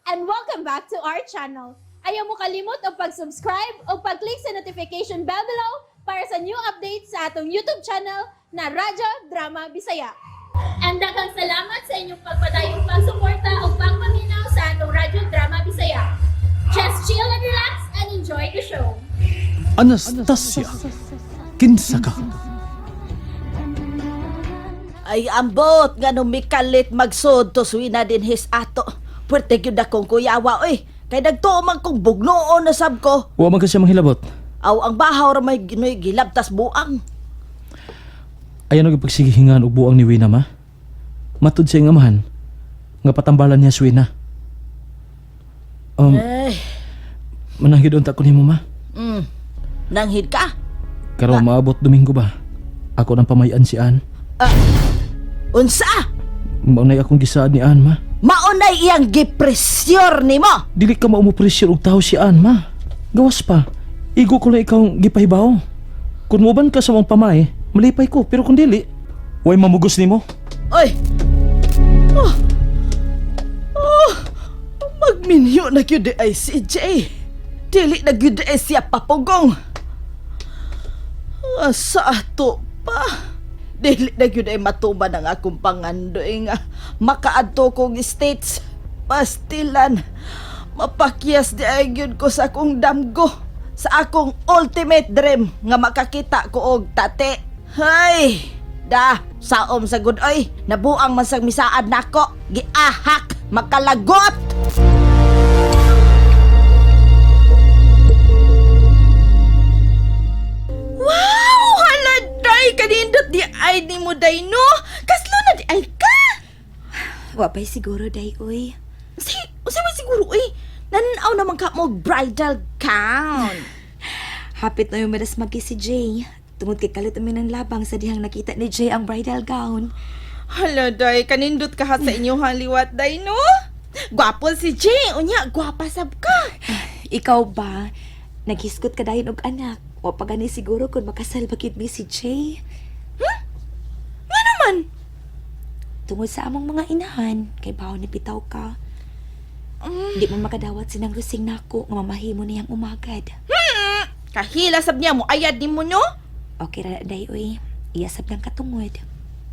And welcome back to our channel. Ayaw mo kalimot og pag-subscribe o pag-click sa notification bell below para sa new updates sa atong YouTube channel na Radyo Drama Bisaya. And daghang salamat sa inyong pagpadayong pagsuporta o pagpaminaw sa atong Radyo Drama Bisaya. Just chill and relax and enjoy the show. Anastasia, kinsa ka? Ay, ambot nga nung mikalit magsod to suwina din his ato. Puwerte gyud akong kuyawa, oy. Kay nagtuo man kong bugnoon na sab ko. Wa man ka siya manghilabot. Aw, ang bahaw ra may ginoy gilabtas buang. Ayan og pagsigihingan og buang ni Wina, ma. Matud siya nga amahan nga patambalan niya si Wina. Ay, Mananghid unta ko nimo, ma. Nanghid ka? Karon maabot Domingo ba? Ako nang pamayan si Ann. Unsa? Maunay akong gisaad ni Ann, ma. Maunay iyang gipresyor nimo. Dili ka maumo-pressure og tao si Ann, ma. Gawas pa. Igo ko lang ikaw gipahibaw. Kung moban ka sa mong pamay, malipay ko. Pero kung dili, way mamugos nimo. Oy. Oh. Oh. Magminyo na gyud di ay si Jay. Dili na gyud di ay siya papugong. Asa ato pa. Dili na gyud ay matuman ang akong pangandoy nga makaadto kong States. Pastilan. Mapakyas di ay gyud ko sa akong damgo. Sa akong ultimate dream nga makakita ko og tate. Hay! Da, saom sa good oy. Nabuang man sang misaad nako. Giahak, makalagot. Wow! Hala, day! Kanindot di ay ni mo, day, no? Kaslo na di ay ka! Wapay siguro, day, uy. Si, usa man siguro, uy. Nananaw naman ka mo bridal gown. Hapit na yung madas magi si Jay. Tungod kay kalit kami ng labang sa dihang nakita ni Jay ang bridal gown. Hala, day. Kanindot ka ha sa inyong haliwat, day, no? Gwapo si Jay. Unya, gwapa sab ka. Ikaw ba? Naghisgot ka dayon og anak. Wa pa gani siguro kung makasal ba gyud mi si Jay. Nga naman. Tungod sa among mga inahan, kay bawon ni bitaw ka. Di mo makadawat sinang rusing nako nga mamahimo niyang umagad. Kahila sab niya mo ayad ni mo, no? Okay ra day uy. Iyasab ng katungod.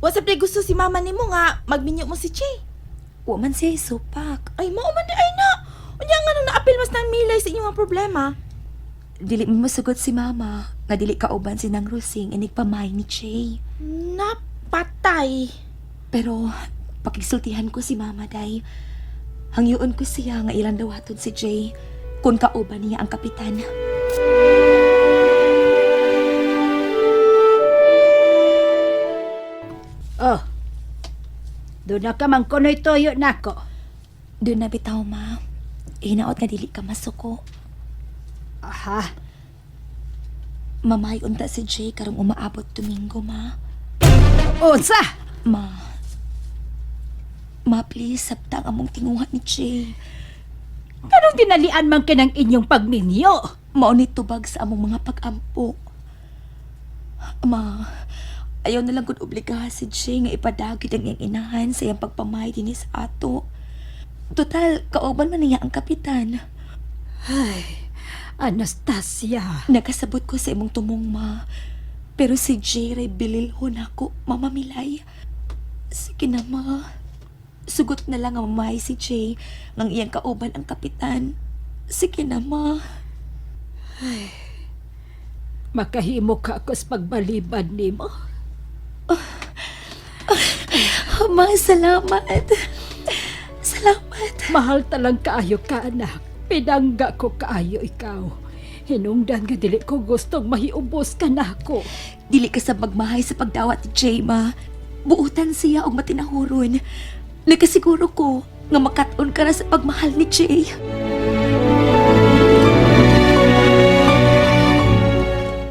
Wasap day gusto si mama nimo nga magminyo mo si Jay. Wa man siya isupak. Ay, mao man di ay na. Unya nga nung naapil mas nang milay sa inyong mga problema. Dili mo masugot si mama nga dili kauban sinang rusing inig pamay ni Jay. Napatay. Pero pakigsultihan ko si Mama day. Hangyoon ko siya nga ilang dawaton si Jay kung kauban niya ang kapitan. Oh. Doon na ka man kuno'y tuyo nako. Doon na bitaw ma. Hinaot nga dili ka masuko. Aha. Mamay unta si Jay karong umaabot Domingo ma. Unsa? Ma. Ma please sabta ang among tinguha ni Jay. Anong dinalian man kinang inyong pagminyo? Mao ni tubag sa among mga pag-ampo. Ma, ayaw na lang gud obligaha si Jay nga ipadagit ang iyang inahan sa iyang pagpamay dinhi sa ato. Total, kauban man niya ang kapitan. Ay, Anastasia. Nakasabot ko sa imong tumong, ma. Pero si Jay ray bililhon ako, Mama Milay. Sige na, ma. Sugot na lang ang mamay si Jay nang iyang kauban ang kapitan. Sige na, ma. Makahimo ka ako sa pagbalibad nimo. Ma, salamat. Salamat. Mahal talang kaayo ka, anak. Pinangga ko kaayo ikaw. Hinungdan nga dili ko gustong mahiubos ka nako. Dili ka sa magmahay sa pagdawat ni Jay, ma. Buutan siya og matinahuron. Nakasiguro ko nga makat-on ka na sa pagmahal ni Jay.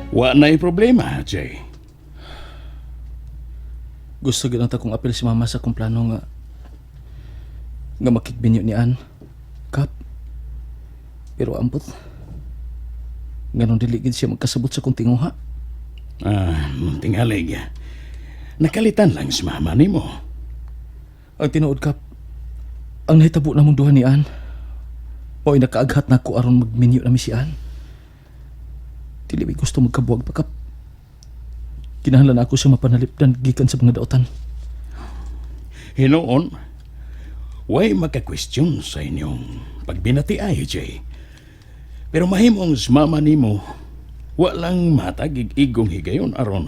Wa na'y problema, Jay. Gusto gyud ang kong apel si mama sa akong plano nga nga makigbinyo ni Ann. Kap. Pero ambot. Ganon dili gid siya magkasabot sa kong tinguha. Ah, tingalig. Nakalitan lang si mama nimo. Ang tinuod, Kap, ang nahitabo namong duha ni Ann, Mao'y nakaaghat na ko aron magminyo na mi si Ann. Dili mi gusto magkabuwag pa, Kap. Kinahanglan ako siya mapanalipdan gikan sa mga daotan. Hinuon, way maka-question sa inyong pagbinati ay, Jay. Pero mahimong mama nimo, walang matag igong higayon aron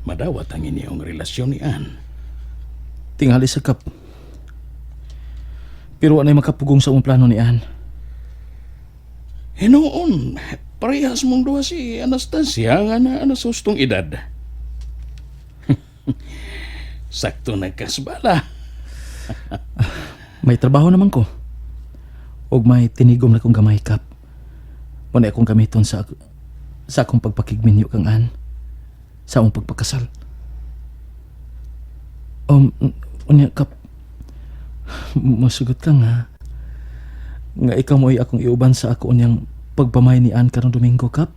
madawat ang inyong relasyon ni Ann. Tingali sa Kap. Pero anay makapugong sa among plano ni Ann. Hinuon, parehas mong duha si Anastasia nga na sa hustong edad. Sakto nagkasbala. May trabaho naman ko. Og may tinigom na kong gamay, Kap. Muna akong gamiton sa akong pagpakigminyo kang Ann. Sa akong pagpakasal. Unya, Kap. Masugot ka nga. Nga ikaw mo'y akong iuban sa ako unyang pagpamay ni Ann karong Domingo, Kap.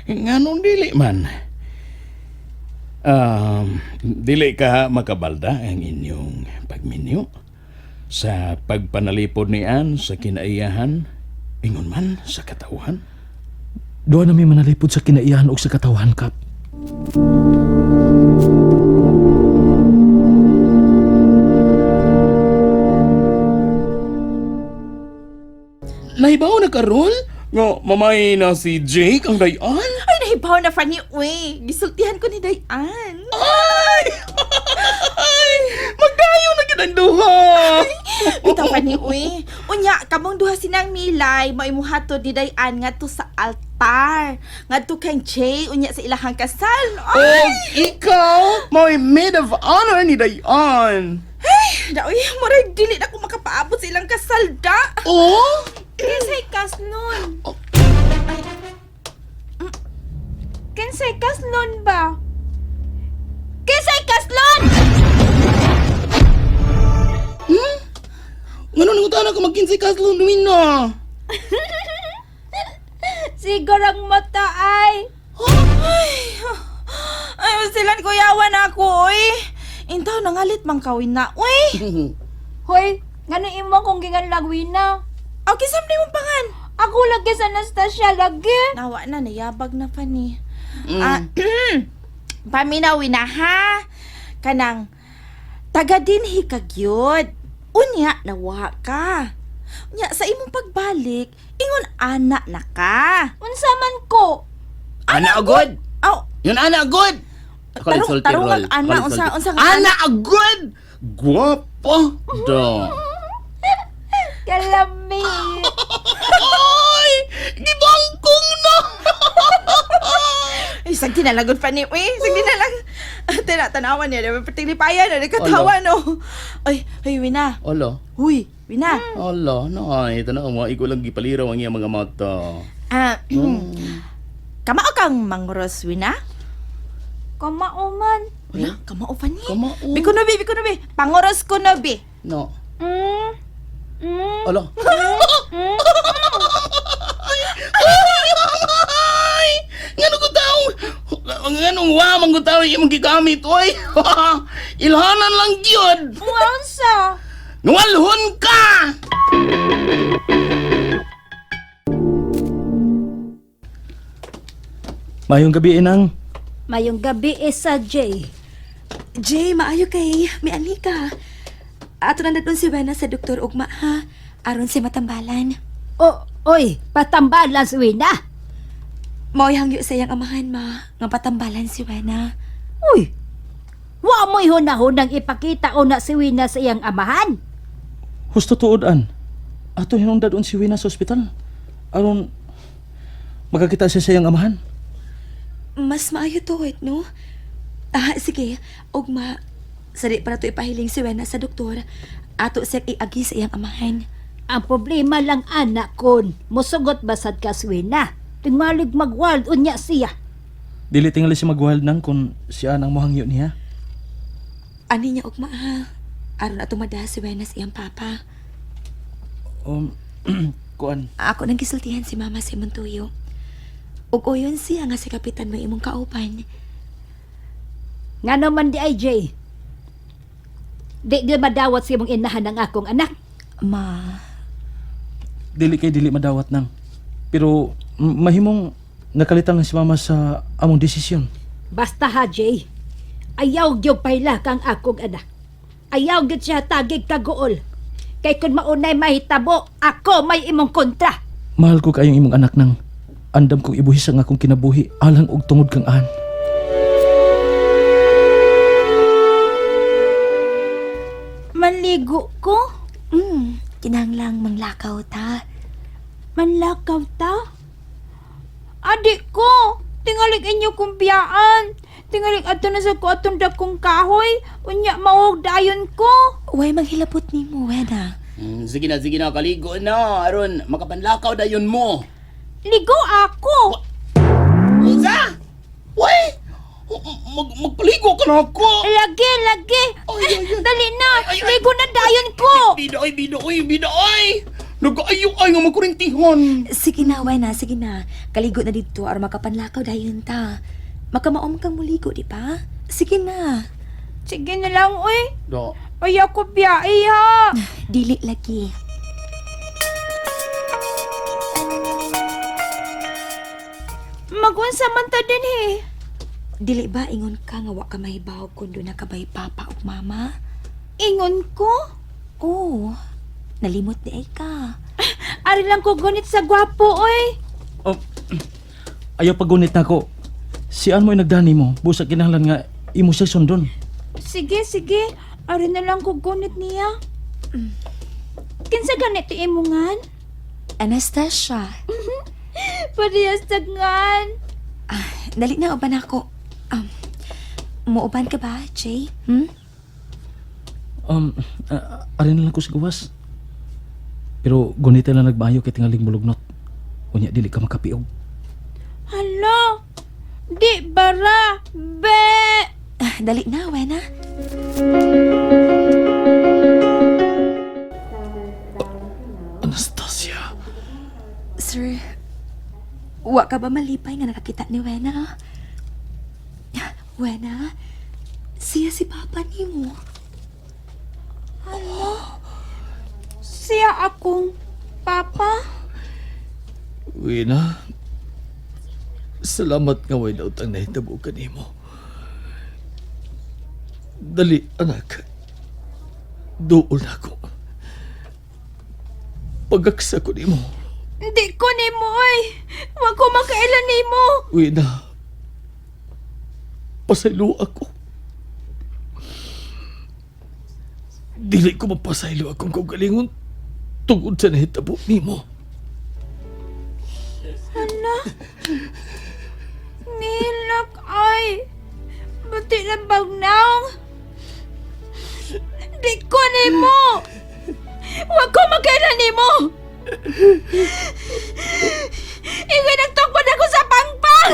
Nganong dili man? Dili ka makabalda ang inyong pagminyo sa pagpanalipod ni Ann sa kinaiyahan, ingon man sa katawhan. Doon na may manalipod sa kinaiyahan og sa katawan, Kap. Nahibaw na karon nga mamay na si Jake ang dayan. Ay, nahibaw na Fanny, uy. Gisultihan ko ni Dayan. Ay! Ay! Magdayo na gid ang duha. Bitaw Fanny, uy. Unya, kamong duha sinang Milay, maimuhatod ni Dayan ngadto sa altar. Ngadto kang Jay, unya sa ilahang kasal. Ay, Og ikaw, may maid of honor ni Dayan. da, uy, murag dili na ko makapaabot sa ilang kasal, da. Oh? Kinsay kaslon? Kinsay kaslon ba? Kinsay kaslon? Ngano nang utana ka magkinsay kaslon na? Sigurang mata ay. Ay, silan kuyawan ako, uy. Intaw, nangalit mang kawin na, uy. Hoy, ngano imo kung gingan na? Okay, sam mong pangan. Ako lagi sa Anastasia lagi. Nawa na, nayabag na Fanny. Ah, paminawi na ha. Kanang taga dinhi ka gyud. Unya nawa ka. Unya sa imong pagbalik, ingon ana na ka. Unsa man ko? Ana agod! Aw, Yun ana agod! Ako Tarong- sulti tarong roll. ang ana, Ako unsa- sulti. unsa nga Ana agod! Guwapo! Do. Kalami. Ay! Gibangkong na! ay sagdi na lang gud Fanny. Uy, sagdi na lang. Tana tanawan niya, di ba patilipayan na katawa no. Ay, ay wina. Olo. Huy, wina. Olo, no. Ay, ito na. Mga ikaw lang gipaliraw ang iyang mga mata. Ah, kamao kang mangros wina? Kamao man. Wala, kamao Fanny. Kamao. Biko no bi, biko no bi. Pangoros ko no bi. No. Mm. Mm. Olo. Ay! Ngano ko tao? Nganong wa man ko tao imong gigamit oy? Ilhanan lang gyud. Unsa? Nuwalhon ka! Mayong gabi, Inang. Mayong gabi eh sa Jay. Jay, maayo kay. May ani ka. Ato na doon si Wena sa doktor Ugma, ha? Aron si matambalan. O, oy, patambalan si Wina. Mao'y hangyo sa iyang amahan, ma. Nga patambalan si Wena. Uy, wa mo'y hunahunang ipakita o na si Wina sa iyang amahan. Husto tuod, An. Ato hinungda doon si Wina sa ospital. Aron makakita siya sa iyang amahan. Mas maayo tuod, no? Ah, sige. Ugma, sari para to ipahiling si Wena sa doktor. Ato siya iagi sa iyang amahan. Ang problema lang anak kon, musugot basad ka si Wina. Tingmalig magwild unya siya. Dili tingali siya magwild nang kung siya ang mohangyo niya. Ani niya, Ugma, ha? Aron ato madaha si Wena sa iyang papa. Kuan. Ako nang gisultihan si Mama sa imong tuyo. Ug uyon siya nga si Kapitan may imong kauban. Ngano man di ay Jay. Di di madawat sa imong inahan ang akong anak. Ma, Dili kay dili madawat nang. Pero mahimong nakalitan lang si mama sa among desisyon. Basta ha, Jay. Ayaw gyud pahila kang akong anak. Ayaw gyud siya tagig kaguol. Kay kung maunay mahitabo, ako may imong kontra. Mahal ko kayong imong anak nang. Andam kong ibuhis ang akong kinabuhi alang og tungod kang Ann. Manligo ko? Kinahanglang manglakaw ta. Manlakaw ta? Adi ko! Tingalik inyo kong biyaan. Tingalik ato na sa ko atong dakong kahoy. Unya maog dayon ko. Way maghilabot nimo, Wena. Sige na, sige na, kaligo na. Aron, makapanlakaw dayon mo. Ligo ako! Unsa? Way! Magpaligo ka na ako! Lagi, lagi! Ay, ay, ay. Dali na! Ay, ay. Ligo na dayon ko! Bida ay, bida oy, bida ay! Nag-ayo ay nga magkurintihan. Sige na, Wena, sige na. Kaligo na dito aron makapanlakaw dayon ta. Makamaom kang muligo, di ba? Sige na. Sige na lang, uy. Do. Ayaw ko biyae, ha. Dili lagi. Magunsa man ta din, eh. Dili ba ingon ka nga wa ka mahibaw kun doon na ka bay papa ug mama? Ingon ko? Oo. Nalimot di ay ka. Ari lang ko gunit sa gwapo, oy. Oh, ayaw pagunit na ko. Si Ann mo'y nagdani mo, busa kinahanglan nga imo siya sundon. Sige, sige. Ari na lang ko gunit niya. Kinsa ganito imungan? Anastasia. Parehas tagngan. Ah, dali na uban ako. Muuban ka ba, Jay? Ari na lang ko sa gawas. Pero gunitan lang nagbayo kay tingaling mulugnot. Unya dili ka makapiog. Hala. Di bara. Be. Ah, dali na, Wena. Anastasia. Sir, wa ka ba malipay nga nakakita ni Wena? Wena, siya si Papa nimo. Siya akong papa. Wina, salamat nga way nautang nahitabo kanimo. Dali, anak. Duol na ako. Pagaksa ko nimo. Hindi ko nimo, oy. Wa ko makaila nimo. Wina, pasaylo ako. Dili ko mapasaylo akong kaugalingon tungod sa nahitabo nimo. Hala. Nilak ay. Buti lang bagnaw. Di ko nimo. Wa ko makaila nimo. Ikaw nagtukod ako sa pangpang.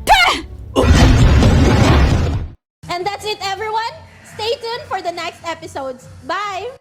Pah! And that's it, everyone. Stay tuned for the next episodes. Bye!